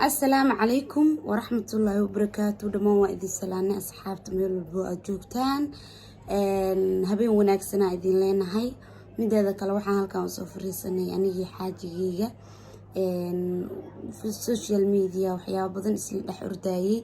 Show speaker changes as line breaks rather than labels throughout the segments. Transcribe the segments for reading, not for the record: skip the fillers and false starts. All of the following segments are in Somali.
Asalaamu calaykum waraxmatullaahi wabarakaatu. Dhammaan waa idin salaanay, asxaabta, meel walbo aad joogtaan. Habeen wanaagsanaa idin leenahay. Mideeda kale, waxaan halkan usoo fariisanay anigii xaajigeyga social media waxyaaba badan isla dhex ordayay.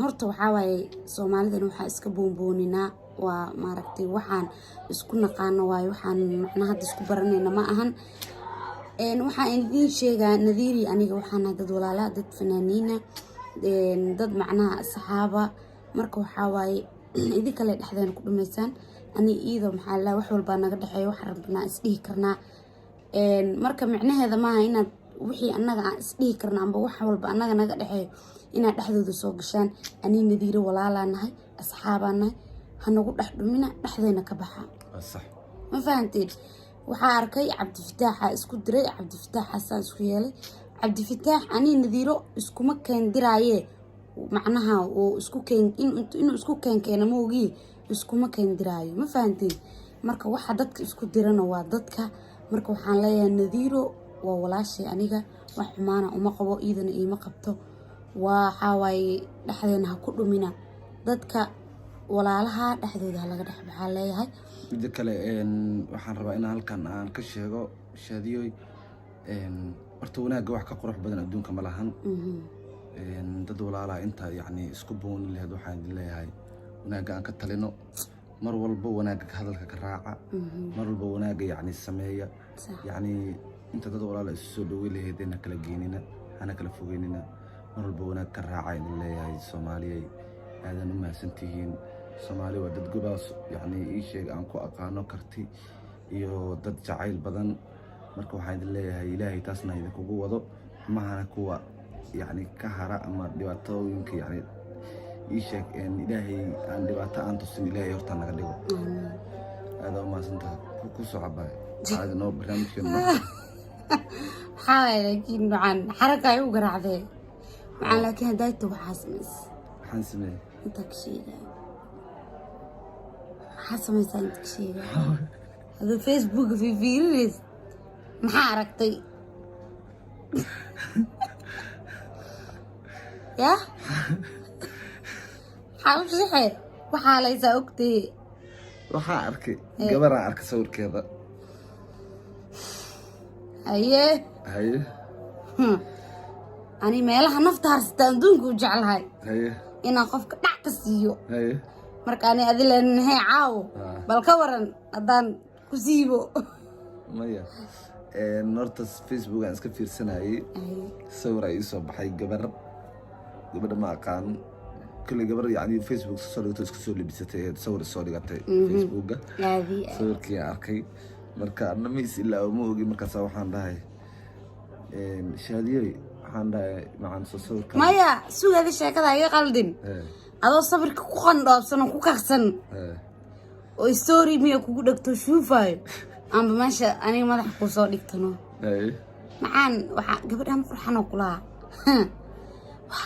Horta waxaa waaye, Soomaalidan waxaa iska boonbooninaa waa maaragtay, waxaan isku naqaano waaye, waxaan macnaha hadda isku baranayna ma ahan. Waxaan idiin sheegaa, Nadiiri aniga waxaan nahay dad walaala, dad fanaaniina, dad macnaha asxaaba. Marka waxaa waaye, idin kale dhexdeena ku dhumaysaan. Ani iido maxaa la, wax walbaa naga dhexeeya, wax rabnaa isdhihi karnaa. Marka micnaheeda maaha inaad wixii annaga aan isdhihi karna amba wax walba annaga naga dhexeeyo inaad dhexdooda soo gashaan. Anii Nadiiro walaalaa nahay, asxaabaa nahay, hanagu dhex dhumina, dhexdeena ka baxa.
Sax.
Ma fahanteen? Waxaa arkay Cabdifataaxa isku diray, Cabdifataax xasaan isku yeelay. Cabdifataax anii Nadiiro iskuma keendiraaye, macnaha uu isku keen inuu isku keenkeena ma ogiye, iskuma keendiraayo. Ma fahanteen? Marka waxa dadka isku dirana waa dadka. Marka waxaan leeyahay, Nadiiro waa walaashay, aniga wax xumaana uma qabo, iidana iima qabto. Waxaa waaye, dhexdeena ha ku dhumina, dadka walaalaha dhexdooda ha laga dhex baxaa leeyahay.
Midda kale, waxaan rabaa inaan halkan aan ka sheego, Shaadiyoy, horta wanaagga wax ka qurux badan adduunka ma lahan. Dad walaalaha intaa yacni isku booni lahayd, waxaan idin leeyahay wanaagga aan ka talino. Mar walba wanaagga hadalka ka raaca, mar walba wanaagga yacni sameeya. Yacni inta dad walaala isu soo dhawey lahaydeen, ha kala geenina, hana kala fogeynina. Mar walba wanaag ka raaca idin leeyahay. Soomaaliyay, aadan u mahadsantihiin. Soomaali waa dad gobaas, yacni ii sheeg, aan ku aqaano karti iyo dad jacayl badan. Marka waxaan idin leeyahay, Ilaahay taasna idinkugu wado, xumahana kuwa yacni ka hara ama dhibaatooyinka, yacni ii sheeg, Ilaahay aan dhibaato aan tusin, Ilaahay hortaa naga dhigo. Aadaa u mahadsantaha. Ku soo cabaay caadi noo barnaamijkeena.
Waxaa waaye, laakiin waxaan xaraka ay u garaacdee waxaan, laakiin haddaayto waxaa samays.
Waxaan sameeyey?
Intaa ka sheegaya maxaa samaysaa? Inta ka sheegaya, adoo Facebooka fiifiirinaysa, maxaa aragtay ya? Maxaa u shixe? Waxaa laysaa ogtee.
Waxaa arkay gabaraan arkay sawirkeeda.
Haye.
Haye.
Ani meelaha nafta harsata adduunka u jeclahay inaan qofka dhac ka siiyo. Marka ani adi leenahay caawo. Bal ka waran haddaan ku siibo?
Maya, horta Facebook aan iska fiirsanayay, sawir ay ii soo baxay gabar. Gabadha ma aqaan kulley, gabar yacni Facebook soo dhigto, iska soo labisatay, sawir soo dhigatay Facebooka.
Aadi.
Sawirkii aan arkay, marka anna ma is ilaa ma ogi. Markaasa waxaan dhahay, Shaadiyoy, waxaan dhahay, macaan, soo sawirka.
Maya, sugaada, sheekada iga qaldin. Adoo sawirka ku qandhoobsan oo ku kaqsan oo story miya kugu dhegto shuufaayo amba meesha aniga madaxa kuu soo dhigtano. Macaan, waxaa gabadhan qurxanoo kulaha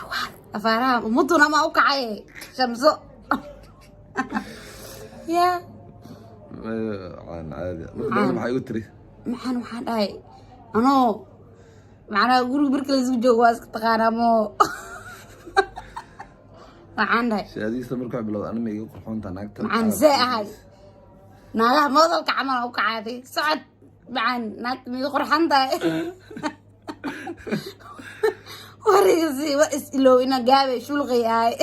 waa afaaraha ummaduna ma u kacay Shamso ya.
Macaan, caadi. Marka dambena maxaa igu tiri?
Maxaan, waxaan dhahay, anoo macnaha guriga marka laisku joogo waa iska taqaanaa moo, waxaan dhahay,
Shaadiisa marka wax bilowda, anima iga qurxoontaa naagta.
Macaan, see ahay naagaha moodalka camal u kacaaday socod. Macaan, naagta miga qurxan tahay? Warigasi waa is iloow ina gaabay shulqay ahay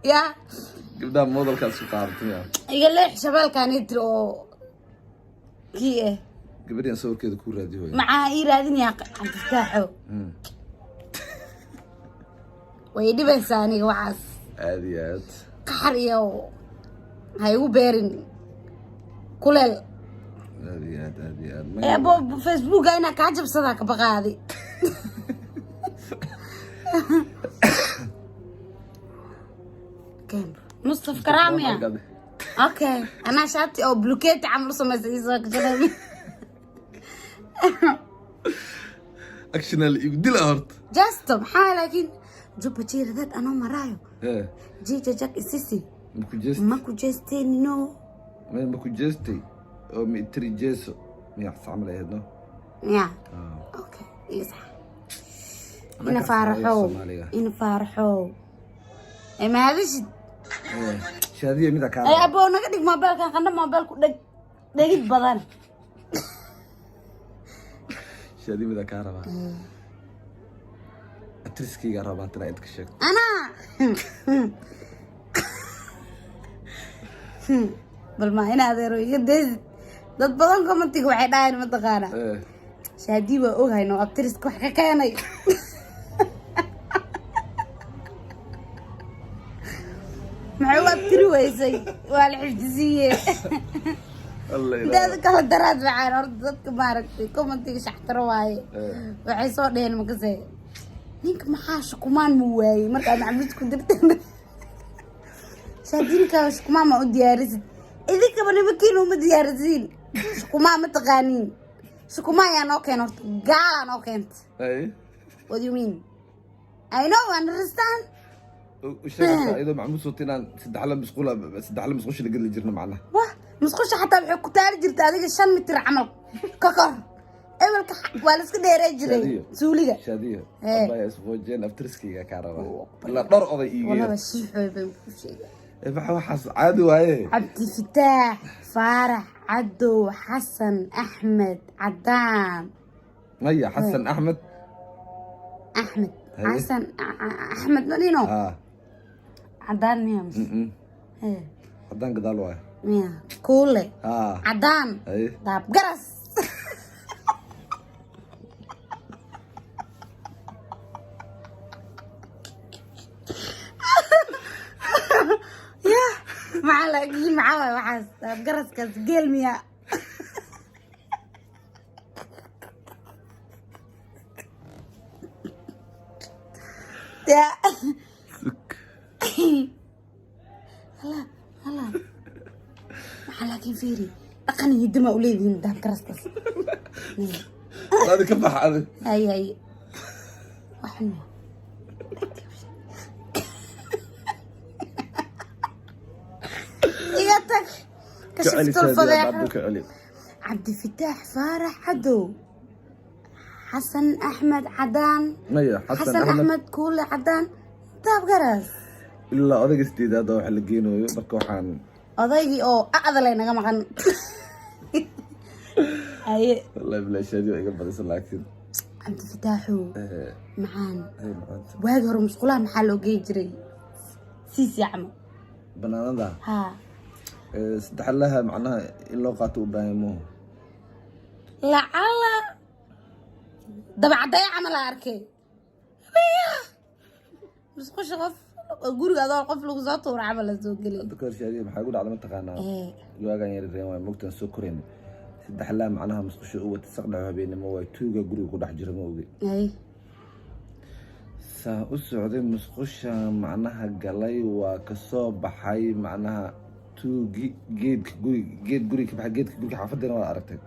ya.
Gabdhaha moodalkaa isku qaadatay ya.
Iga leex shabeelkaani tiri oo kii ah.
Gabadhan sawirkeeda kuu raadiyo hooyo.
Maxaa ii raadinayaa, Cabdifataaxo? Way dhibaysaa aniga waxaas.
Aad iyo aad.
Qaxar iyo ha igu beerin kuleel.
Aad iyo aad, aad iyo aad.
Ee bo Facebooka inaa kaa jabsadaa ka baqaadi. Mustaf Karaamiya. Okay, anaa shaati oo bluketi camal u samaysa iisoo gashanay.
Actional igu dila horta.
Justo maxaa, laakiin juba jiiradad anoo maraayo. Jija jak isisi.
Maku jeest.
Ma ku jeesteenino.
Maku jeestay oo ma itiri jeeso. Miyax camal ahayd, no?
Ya.
Ah.
Okay, iyo sax.
Anaka
Ina Faaraxow.
Soomaaliga.
Ina Faaraxow, ee mahadashid.
Eh, Shaadiyo, mida kaa
Ay, aboo, naga dhig moobeelkan. Qandho moobeelku dheg dhegid badan.
Shaadiyo, mida kaa rabaa, atriskayga rabaa inaa inta ka sheegto.
Anaa bal ma ina adeero iga deysid. Dad badan commentiga waxay dhahayn, mataqaana,
Eh,
Shaadii waa ogahay noo abtiriska wax ka keenay. Maxay u abtiri weysay? Waa la xifdisiiye.
Alla ilaaha.
Inteeda kala daraad macaan horta dadka maaragtay commentiga shactaro waaye.
Eh.
Waxay soo dheheen, makase ninka maxaa shukumaan mu waayey markaad maxbuus ku dirteen? Shaadiinka shukumaan ma u diyaarisid? Idinkaba nimankiina uma diyaarisiin shukumaan, ma taqaaniin shukumaan. Yaa noo keena horta? Gaalaa noo keenta.
Ay.
What do you mean? I know, understand.
U sheegaysaa iyadoo macmuus wata inaan saddexla musqula, saddexla musqusha la geli jirno macnaha.
Wah, musqusha xataa waxay ku taali jirta adiga 5 mitir camal ka kor. Ebelka waa la iska dheeree jiray.
Shaadiyo.
Suuliga.
Shaadiyo.
Eh.
Abaya, isqoojeen, aftriskayga kaa rabaa ilaa dhowr oday iigeeyo.
Walaba shiixooy baan ku sheegay.
Eh, waxa waxaas caadi waaye.
Cabdifataax Faarax Cadow, Xasan Axmed Cadaan.
Maya, Xasan Axmed.
Axmed.
Haye.
Xasan Axmed madino.
Ah.
Cadaan miya mise? Eh,
Haddaan gadaal waaye.
Miya kuule?
Ah.
Cadaan.
Haye.
Daabgaras. Ya maxaa laakiin maxaa waay waxaas daabgaraskaas? Geel miya? Ya hala hala, maxaa laakiin fiiri, dhaqan iyo hiddo ma uleedihiin daabgaraskaas?
Adi ka bax adi.
Hay hay, wax xun waa. Iga tag.
Ka celi.
Kashiftul
Shaadiyo.
fadeexo.
Abdu, ka celi.
Cabdifataax Faarax Cadow, Xasan Axmed Cadaan.
Maya, Xasan
Xasan
Axmed.
Axmed Kuule Cadaan Daabgaras.
Ilaa odayga sideedaad oo waxa la geenayo marka waxaan
Odaygii oo a'dalay naga maqan haye.
Wallahi bilaa, Shaadiyo iga badisa laakiin.
Cabdifataaxow.
Eh,
macaan.
Ay, macaanta.
Waagi hore musqulaha maxaa loo geyn jiray? Siisi camal.
Banaanada.
Haa.
Eh, saddexlaha macnaha in loo qaato u baahan mooho.
Lacala dabacadaya camal aa arkay musqusha qof guriga adoo qof lagu soo tuuro camal la soo gelay.
Hadda kahor, Shaadiyo, maxaa igu dhacda mataqaanaa?
Ee.
Waagaan yar reen waay mogtaan soo korayn, saddexlaha macnaha musqusha u wata, saqdhaco habeenimo waay, tuuga guriga ku dhex jira, ma ogi.
Ay.
Saa u socday, musqusha macnaha galay, waa kasoo baxay, macnaha tuugi geedka guri, geed guriga ka baxay, geedka guriga xaafadeena waa aragtay.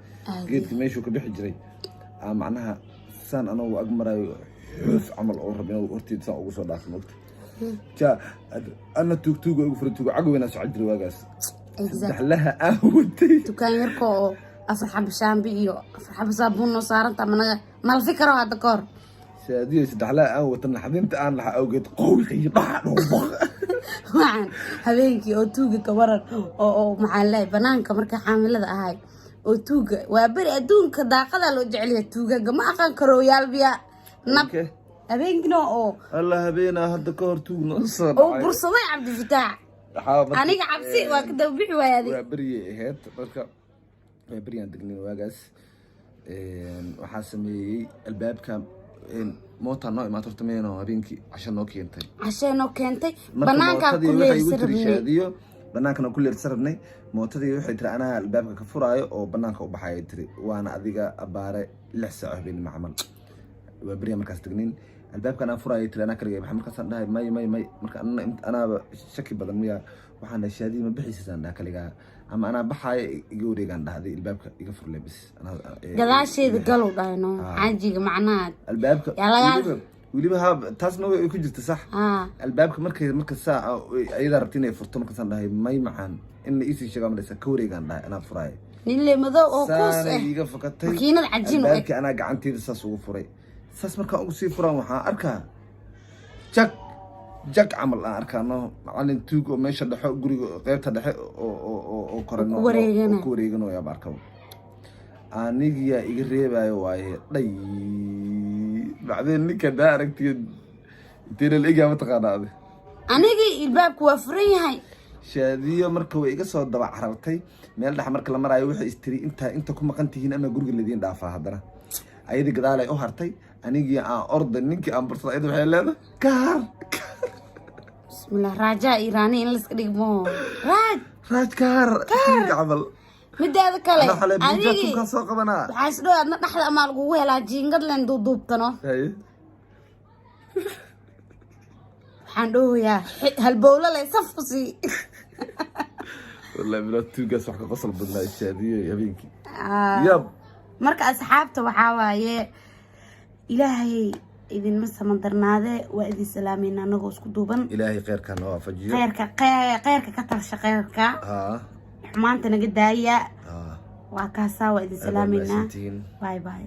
Geedka meeshuu ka bixi jiray aa macnaha saan anagu ag marayo, xuuf camal oo rab inuu horteed saan ugu soo dhaafo, mogta ja ana tuug tuuga ugu furay, tuuga cag weynaa socon jiray waagaas. Saddexlaha aan watay.
Dukaan yarka oo afar xabo shaambi iyo 4 xabo saabuun noo saaranta managa malfi karo hadda ka hor.
Shaadiyo, saddexlaha aan wata, naxdinta aan lahaa awgeed, qowlka iyo dhaxa dhuubo.
Waxaan habeenkii oo tuuga ka waran oo maxaan leeyahay, banaanka marka xaamilada ahay oo tuuga waa beri adduunka daaqada loo jecelyahay, tuugaga ma aqaan karo yaalbiya nab.
Okay.
Habeenkina oo
Alla, habeenaa hadda ka hor tuug noo soo
oo
dhacay.
Bursaday Cabdifataax.
Waxaa
Aniga cabsi waa ka daba bixi waaya adig.
Waa beriyay ahayd marka, waa beryaan degnin waagaas. Waxaa sameeyey albaabka mootaa noo imaata horta meeno habeenkii casho noo keentay.
Cashee noo keentay.
Marka
banaankaa ku
mootadii waxay igu
leersa
tiri
rabnay.
Shaadiyo, banaankana ku leersa rabnay. Mootadii waxay tiri anaa albaabka ka furaayo oo banaanka u baxaya tiri, waana adiga abaare 6 saaco habeenimo camal, waa berya markaas degnin. Albaabka anaa furaayo tiri, anaa kaligay baxay. Markaasaan dhahay may may may. Marka anana anaaba shaki badan miya, waxaan dhahay Shaadiyo, ma bixiisasaan dhaha kaligaa ama anaa baxaayo, iga wareegaan dhahday, albaabka iga furle bis.
Gadaasheeda galow dhahayno xaajiga macnaha.
Albaabka.
Yaa lagaa-
Weliba ha, taasna way ku jirta sax.
Haa.
Albaabka markay marka saa ayadaa rabta inay furto, markaasaan dhahay may macaan, in la iisii sheegaa malaysa, ka wareegaan dhahay, anaa furaayo.
Nin le madow oo kuus
Saanay
eh.
iiga fakatay.
Makiinad cajiin u eg.
Albaabkii anaa gacanteeda saas ugu furay. Saas markaan ugu sii furaan, waxaan arkaa jag jag camal aan arkaa, no, macalin tuug oo meesha dhexo, guriga qeybta dhexe oo kore
Oo ku wareegana.
Oo ku wareeganayaa ba arkaba. Anigiyaa iga reebayo waaye dhay. Bacdeen ninka daa aragtiya inteena la egyaa, mataqaanaa adi?
Anigii ilbaabku waa furan yahay.
Shaadiyo marka way iga soo daba carartay. Meel dhex marka la maraayo, waxay istiri intaa inta ku maqan tihiin ama guriga ladiin dhaafaa. Haddana ayadii gadaalay u hartay, anigii aan orday, ninkii aan bursada. Ayada waxay leedahay, "Kaar!"
Bismillah, raajaa iiraani in layska dhigmo raaj.
Raaj, kaar camal.
Mideeda kale,
Ana waxaa leeyahay,
anigii
tuukaan soo qabanaa.
Waxaa isdhow adna dhexda amaa lagugu helaa, jiingad leen duuduubtano.
Haye.
Waxaan dhowayaa halbowlo le saf ku sii.
Wallahi bilaa, tuugaas wax ka qosol badnaa, Shaadiyo, habeenkii.
Ah,
yab.
Marka asxaabta, waxaa waaye, Ilaahay idinma samandarnaade, waa idin salaamayna anagoo isku duuban.
Ilaahay kheyrkaa noo waafajiyo.
Kheyrka, kheyrka ka talsha, kheyrka xumaanta naga daaya. Waa kaasaa, waa idin
Aad baa
salaameynaa.
mahadsantihiin.
Bye bye.